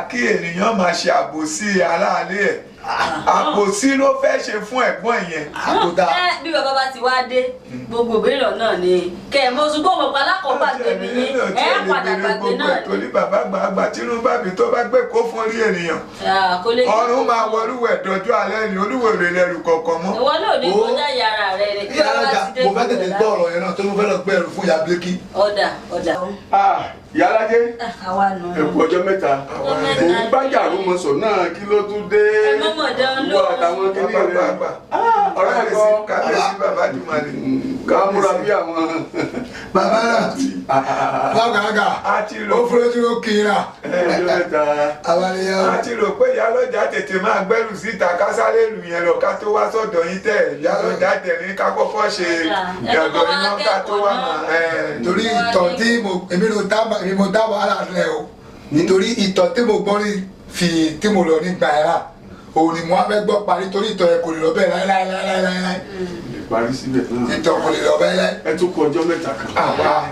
dáa kí ènìyàn máa ṣe àbòsí aráalé ẹ̀. Àbòsí ló fẹ́ ṣe fún ẹ̀gbọ́n ẹ̀ yẹn. Àkódà. Ẹ bí bàbá bá ti wá dé, gbogbo ìbéèrè náà ni kẹ ẹ mọ, ṣùgbọ́n mo pa alákọ̀ọ́gbàgbé nìyí, ẹ padà gbàgbé náà ni. Torí bàbá gbàgbà tínú bàbí tó bá gbé kó fún rí ènìyàn, Ah, kò lè ọrùn máa wọlúwẹ̀ dọjú alẹ́ ni olúwèrè lẹ́rù kọ̀ọ̀kan mọ́. Ìwọ náà ò ní Ó. kọjá yàrá rẹ ni bí bàbá Ìyálọ́jà, ti dé. mo fẹ́ tètè gbọ́ ọ̀rọ̀ yẹn náà tó mo fẹ́ lọ gbé ẹrù fún ìyá Bílékì. Ọ̀dà ọ̀dà. Ah, ìyálájé, Àwa nù. ẹ kú ọjọ́ mẹ́ta. Ọjọ́ mẹ́ta. Òun gbájàrú mọ̀sọ̀ náà, kí ló tún dé? Ẹ mọ́mọ́ dán Wọ lóhùn. àtàwọn kíní Bàbá rẹ. gbàgbà, Ọ̀rẹ́ ẹ̀ kọ́ kábíyèsí, bàbá Jùmọ̀lẹ̀. Ká múra bí àwọn. Bàbá náà lágbàgà A ti rò ó fúnra tí ó kiri. Ọjọ́ mẹ́ta. Àwọn ènìyàn. A ti rò pé ìyálọ́jà tètè máa gbẹ́rù síta kásáré lù yẹn lọ ká tó wá sọ́dọ̀ yín tẹ̀. Ìyálọ́jà tẹ̀lé ká kọ́kọ́ ṣe Ẹ kọ́kọ́ ọ̀dọ̀ wá iná ká tó wá kẹ́kọ̀ọ́ máa. náà. Torí ìtàn tí mo èmi ló dábàá, èmi mo dábàá wàhálà rẹ o, nítorí ìtàn tí mo gbọ́ ní fi tí mo lọ nígbà yẹn rà, òun ni mo wá fẹ́ gbọ́ parí, torí ìtàn yẹn kò lè lọ bẹ́ẹ̀ láéláéláéláé. Lè parí síbẹ̀ náà. Ìtàn kò lè lọ bẹ́ẹ̀ láé. Ẹ tún kú ọjọ́ mẹ́ta kan. Àwa.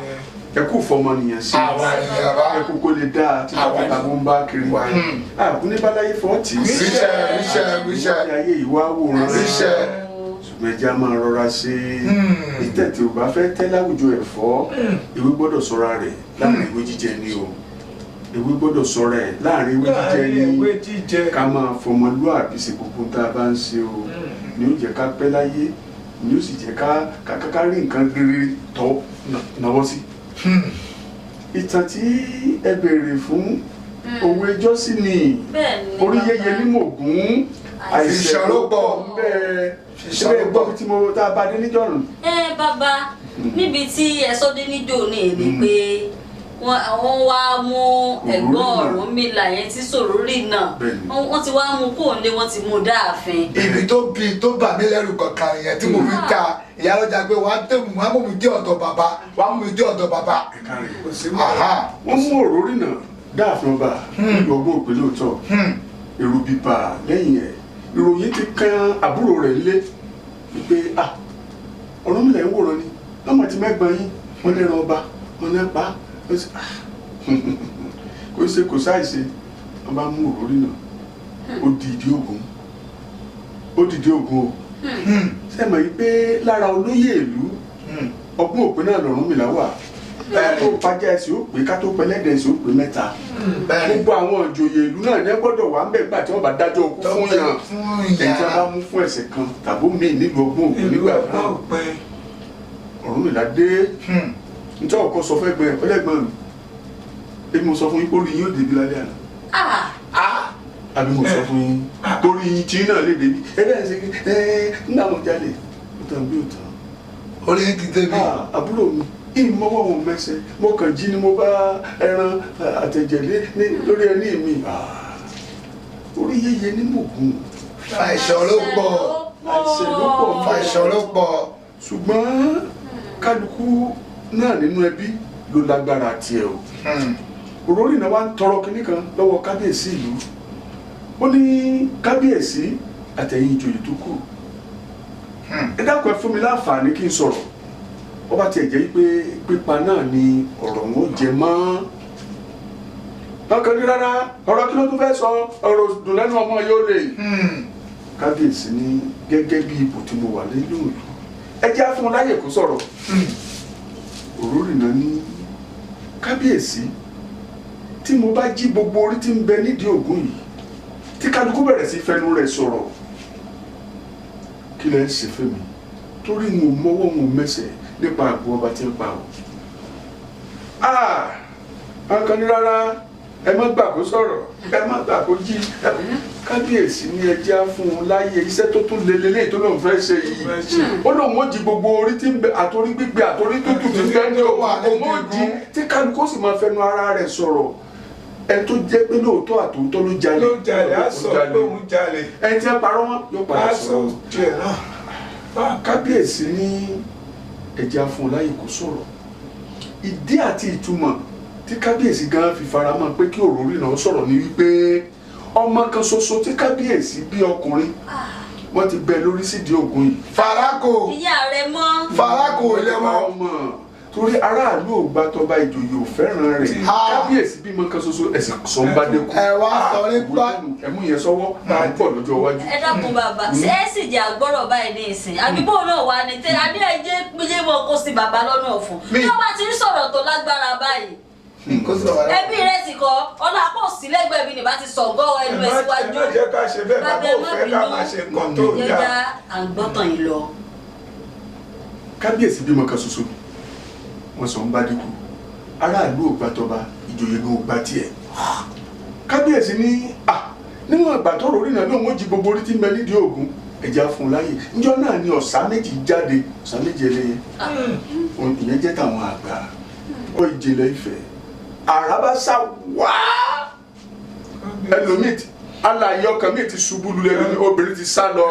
Ẹ kú fọmọnìyàn sí. Àwa nìyẹn bá. Ẹ kú kó lè dáa tí Àwa. bàbá ń bá kiri. Àkúní báláyé fọ́ọ̀tì. Ríṣẹ́, ríṣẹ́, ríṣẹ́. Ayé ìwà wòran. Ríṣẹ́. Ṣùgbọ́n ẹja máa rọra ṣe ìtẹ̀tẹ̀ ò bá fẹ́ tẹ́ láwùjọ ẹ̀fọ́. Ewé gbọ́dọ̀ ṣọ́ra rẹ̀ láàrin ewé jíjẹ ni o. Ewé gbọ́dọ̀ ṣọ́ra ẹ̀ láàrin ewé jíjẹ Láàrin ni. ewé jíjẹ. Ká máa fọmọlúàbí ṣe gbogbo tá a bá ń ṣe o, ni ó jẹ́ ká pẹ́ láyé, ni ó sì jẹ́ ká ká ká rí nǹkan rere tọ́ náwó sí. Ìtàn tí ẹ béèrè fún, òwe jọ́sí ni. Bẹ́ẹ̀ ni, Orí yẹyẹ bàbá. ní mògún. Àìsàn ló pọ̀. Bẹ́ẹ̀ Ìṣàn ṣe ló gbọ́ pọ̀. bí tí mo tá a bá dé níjọ́rùn. Ẹ bàbá, níbi tí ẹ sọ dé níjó ní èmi pé wọ́n wá mú ẹ̀gbọ́n Ọ̀rúnmìlà yẹn tí Sòrórì náà. Bẹ́ẹ̀ni. Wọ́n ti wá mú kóun lé, wọ́n ti mú dáàfin. Ibi tó bi tó bà mí lẹ́rù kankan yẹn tí mo fi ta ìyálọ́jà pé wàá tẹ̀ mú, wàá mú mi dé ọ̀dọ̀ bàbá, wàá mú mi dé ọ̀dọ̀ bàbá. Ẹ̀ka rẹ̀. Kò sí wàhálà. Aha. Wọ́n mú Òrórì náà dáàfin ọba nílùú ọgbọ́n òpè lóòótọ́. Èrò bíbà lẹ́yìn ẹ̀, ìròyìn ti kan àbúrò rẹ̀ lé wípé ah, Ọ̀rúnmìlà ń wòran ni lọ́mọ ti mẹ́gbọ̀n yín, wọ́n lẹ́ran ọba wọn náà pa á. Ó sì, ah, kò ṣe kò sáìṣe, wọ́n bá mú Òrórì náà, ó di ìdí Ògún, ó di ìdí Ògún o. Ṣé mọ̀ yìí pé lára olóyè ìlú ọgbọ́n òpin náà lọ̀rúnmìlà wà? Tó pàjá ẹsẹ̀ ó pé, ká tó pẹlẹ́dẹ̀ ẹsẹ̀ ó pé mẹ́ta. Gbogbo àwọn ìjòyè ìlú náà ní gbọ́dọ̀ wà ń bẹ̀ gbà tí wọ́n bá dájọ́ ikú fún yàn, fún ẹni tí wọ́n bá yàn. mú fún ẹ̀ṣẹ̀ kan tàbí míì nílùú ọgbọ́n òpin Ìlú nígbà ọgbọ́n náà. òpin. Ọ̀rúnmìlà dé. Nítorí ọkọ sọ fẹ́ gbẹ ọlẹ́gbọ̀n mi, èmi mo sọ fún yín pé orí yín ó débi lálẹ́ àná. Ah, Àbí mo sọ fún yín torí yín tí náà lè débi ẹ bẹ́ẹ̀ ṣe ẹ nígbà mo jalè ó tàn bí ó tàn. Orí ti débi. Ah, àbúrò mi, ìmọ̀wọ́ wọn mẹsẹ̀, mo kàn jí ni mo bá ẹran àtẹ̀jẹ̀ lé ní lórí ẹní mi. Ah, orí yẹyẹ ní mògùn. Àìsàn ló pọ̀. Àìsàn ló pọ̀. Àìsàn ló pọ̀. Ṣùgbọ́n kálukú náà nínú ẹbí ló lágbára tiẹ̀ o. Òrórì náà wá ń tọrọ kinní kan lọ́wọ́ kábíyèsí ìlú. Ó ní, kábíyèsí àtẹ̀yìn ìjòyè tó kù, ẹ dákun, ẹ fún mi láǹfààní kí n sọ̀rọ̀. Ó bá tiẹ̀ jẹ́ pé pípa náà ni ọ̀rọ̀ wọn ó jẹ mọ́. Lọ́kàn ní rárá, ọ̀rọ̀ kí ló tún fẹ́ sọ? Ọ̀rọ̀ dùn lẹ́nu ọmọ yóò lè. Kábíyèsí ní gẹ́gẹ́ bí ipò tí mo wà nínú ìlú, ẹ jẹ́ á fún un láyè kó sọ̀rọ̀. Òrórì náà ní, kábíyèsí, tí mo bá jí gbogbo orí tí ń bẹ nídìí Ògún yìí, tí kálukú bẹ̀rẹ̀ sí fẹnu rẹ̀ sọ̀rọ̀, kí lẹ́ ń ṣe fún mi? Torí n ò mọ́wọ́, n ò mẹsẹ̀ nípa àgbo ọba tí ń pa o. Ah, wọn kàn ní rárá, ẹ má gbà kó sọ̀rọ̀, ẹ má gbà kó jí. Kábíyèsí ní ẹ jẹ́ á fún un láyè, iṣẹ́ tó tún lélẹ́lẹ́ tó lóun fẹ́ ṣe yìí, ó lóun ó jí gbogbo orí tí ń bẹ, àtorí gbígbẹ àtorí tútù tí ń bẹ ní òun, ó jí tí kálukú sì máa fẹnu ara rẹ̀ sọ̀rọ̀. Ẹni tó jẹ́ pé lóòótọ́ àtòótọ́ ló jalè, Ló jalè, á sọ pé òun jalè. Ẹni tí wọ́n parọ́ wọn yóò padà Á sọ sọ̀rọ̀. tiẹ̀ náà. Kábíyèsí ní ẹ jẹ́ á fún un láyè kó sọ̀rọ̀. Ìdí àti ìtumọ̀ tí kábíyèsí gan fi faramọ́ pé kí Òrórì náà sọ̀rọ̀ ni wípé ọmọ kan ṣoṣo tí kábíyèsí bí ọkùnrin, wọ́n ti bẹ lórí sídìí Ògún yìí. Farako. Ìyá rẹ mọ́. Farako ilé wọn. Ọmọ Torí aráàlú ò gbà tọba, ìjòyè ò fẹ́ràn rẹ̀. Kábíyèsí bímọ kan ṣoṣo, ẹ̀sìn sọ ń bá dé kú. Ẹ wá sọ nípa ẹmú yẹn sọ́wọ́, à ń bọ̀ lọ́jọ́ iwájú. Ẹ dákun bàbá, ṣé ẹ sì jẹ́ àgbọ́rọ̀ báyìí ní ìsìn àbí bóun náà wà ní tẹ adé ẹjẹ péye mọ kó sí bàbá lọ́nà ọ̀fun bí wọ́n bá ti ń sọ̀rọ̀ tó lágbára báyìí? Kó sì bàbá. Ẹbí rẹ̀ sì kọ́ ọ̀nà àpò sílẹ̀gbẹ̀ẹ́ mi nìbá ti sọ̀gọ́ ẹnu ẹ̀ síwájú. Ẹ má jẹ́ ká ṣe bẹ́ẹ̀, bàbá ò fẹ́ ká máa ṣe nǹkan tó dáa. Jẹ́já à ń gbọ́tàn yìí lọ. Kábíyèsí bímọ kan ṣoṣo, wọ́n sọ ń bá dínkù, aráàlú ò gbà tọba, ìjòyè gan ò gbà tiẹ̀. Kábíyèsí ní à níwọ̀n ìgbà tó rò náà lóun ó jí gbogbo orí tí ń bẹ nídìí Ògún, ẹ̀já fún un láàyè. Níjọ́ náà ni ọ̀sá méjì jáde, ọ̀sá méjì ẹlẹ́yẹ. Ìyẹn jẹ́ tàwọn àgbà ọ ìjìnlẹ̀ Ifẹ̀. Àràbá sá wá, ẹlòmíì alààyè ọkàn mi ti ṣubú lulẹ̀ lómi, obìnrin ti sá lọ,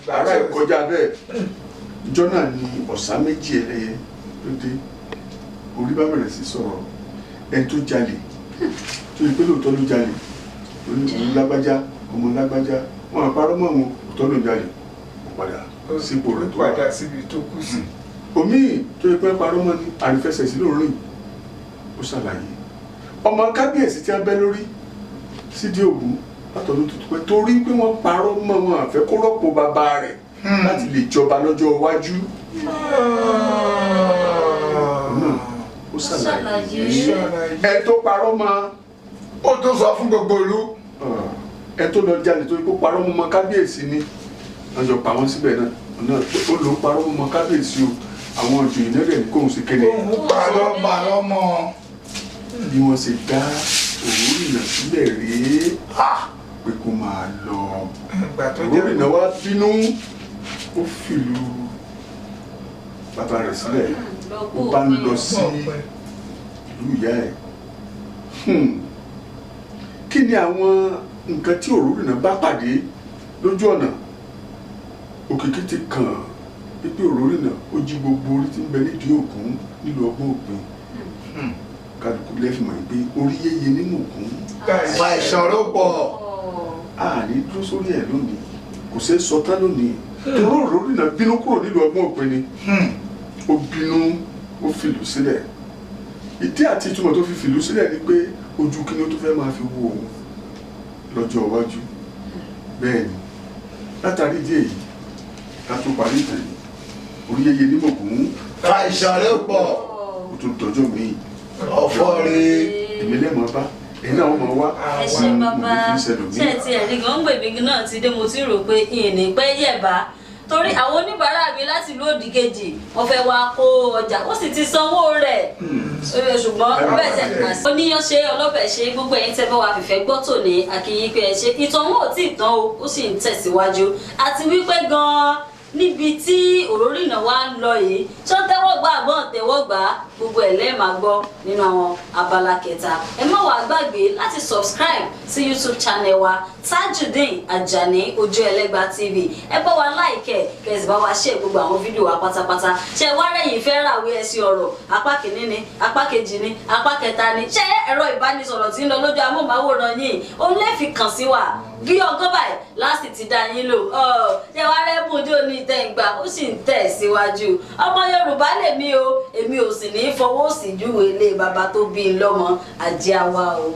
ara ìkọjá bẹ́ẹ̀. Níjọ́ náà ni ọ̀sá méjì ẹlẹ́yẹ ló dé. Orí bá bẹ̀rẹ̀ sí sọ̀rọ̀. Ẹni tó jalè, tó yẹ pé lóòótọ́ ló jalè, òun lágbájá, ọmọ lágbájá, wọn àparọ́ mọ́ òun, òótọ́ ló jalè, ó padà sípò rẹ̀ tó wà. Padà síbi tó kù sí. Omi tó yẹ pé parọ́ mọ́ ni àrífẹsẹ̀ sí lóòrìn, ó ṣàlàyé. Ọmọ kábíyèsí tí a bẹ́ lórí sídìí Ògún látọ̀dún tuntun pé torí pé wọ́n parọ́ mọ́ wọn, àfẹ́ kó rọ́pò bàbá rẹ̀ láti lè jọba lọ́jọ́ iwájú náà, ó ṣàlàyé ẹ tó parọ́ mọ́. Ó tún sọ fún gbogbo ìlú. Ẹ tó lọ jalè tó kó parọ́ mọ́ ọmọ kábíyèsí ni wọ́n jọ pa wọ́n síbẹ̀ náà náà, ó ló parọ́ mọ́ ọmọ kábíyèsí o, àwọn ìjòyè náà rẹ̀ ní kóhun sí kéde. Òun parọ́. Parọ́ mọ́. Bí wọ́n ṣe dá Òwúrìnà sílẹ̀ rèé pé kó máa lọ. Ìgbà tó jẹ́ Òwúrìnà wá bínú, ó fìlú bàbá rẹ̀ sílẹ̀, ó bá ń lọ sí ìlú ìyá ẹ̀. Kí ni àwọn nǹkan tí Òwúrìnà bá pàdé lójú ọ̀nà? Òkìkí ti kàn pípé Òwúrìnà ó jí gbogbo orí tí ń bẹ nídìí Ògún nílùú Ọgbọ́n Òpin. Kálukú lẹ́fìmọ̀ pé orí yéye nínú Ògún. Fa ìṣòro pọ̀. A ní dúró sórí ẹ̀ lónìí, kò ṣeé sọ tán lónìí, torí Òwúrìnà bínú kúrò nílùú Ọgbọ́n Òpin ni. Ó bínú, ó fìlú sílẹ̀. Ìdí àti ìtumọ̀ tó fi fìlú sílẹ̀ ni pé ojú kíni ó tó fẹ́ máa fi wo òun lọ́jọ́ iwájú. Bẹ́ẹ̀ ni, látàrí ìdí èyí, ká tó parí ìtàn yìí, orí yéye ní Mògún. Fa ìṣòro pọ̀. Ó tún dọjọ́ míì. Ọ̀fọ̀ rèé. Èmi lẹ́mọ̀ bá èyí náà wọ́n mọ̀ wá. Ẹ ṣe bàbá, ṣé ẹ ti ẹ̀rí gan gbèmí náà ti dé? Mo ti rò pé ìní pẹ́ yẹ̀bá torí àwọn oníbàárà mi láti ìlú òdì kejì wọ́n fẹ́ wá kó ọjà, ó sì ti sanwó rẹ̀, ṣùgbọ́n bẹ́ẹ̀ tẹ̀ oníyan ṣe ọlọ́bẹ̀ ṣe. Gbogbo ẹ̀yin tẹ́ bá wa fìfẹ́ gbọ́ tòní, àkìyí pé ẹ ṣe. Ìtàn wọn ò tí ì tán o, ó sì ń tẹ̀síwájú. Àti wípé gan-an níbi tí Òrórìnà wa ń lọ yìí, ṣó tẹ́wọ́ gbà àbọ̀n tẹ́wọ́ gbà, gbogbo ẹ̀ lẹ́ẹ̀ máa gbọ́ nínú àwọn abala kẹta. Ẹ má wàá gbàgbé láti subscribe sí YouTube channel wa, Tajudeen Ajani Ojú Ẹlẹ́gba TV. Ẹ bá wa like ẹ̀, kẹsì bá wa share gbogbo àwọn fídíò wa pátápátá. Ṣe wá rẹ̀yìn fẹ́ ràwé ẹsìn ọ̀rọ̀, apá kìíní ni, apá kejì ni, apá kẹta ni. Ṣé ẹ̀rọ ìbánisọ̀rọ̀ tí ń lọ lójú amóhùnmáwòrán yìí òun lè fi kàn sí wa bí ọgọ́ báyìí láti ti dá yín lò? Ṣé wàá rẹ́bùn ojú òní ìtẹ̀ǹgbà, ó sì ń tẹ̀ síwájú. Ọmọ Yorùbá lèmi o, èmi ò sì ní fọwọ́ sí júwe ilé bàbá tó bí i lọ́mọ. Ajé àwa o.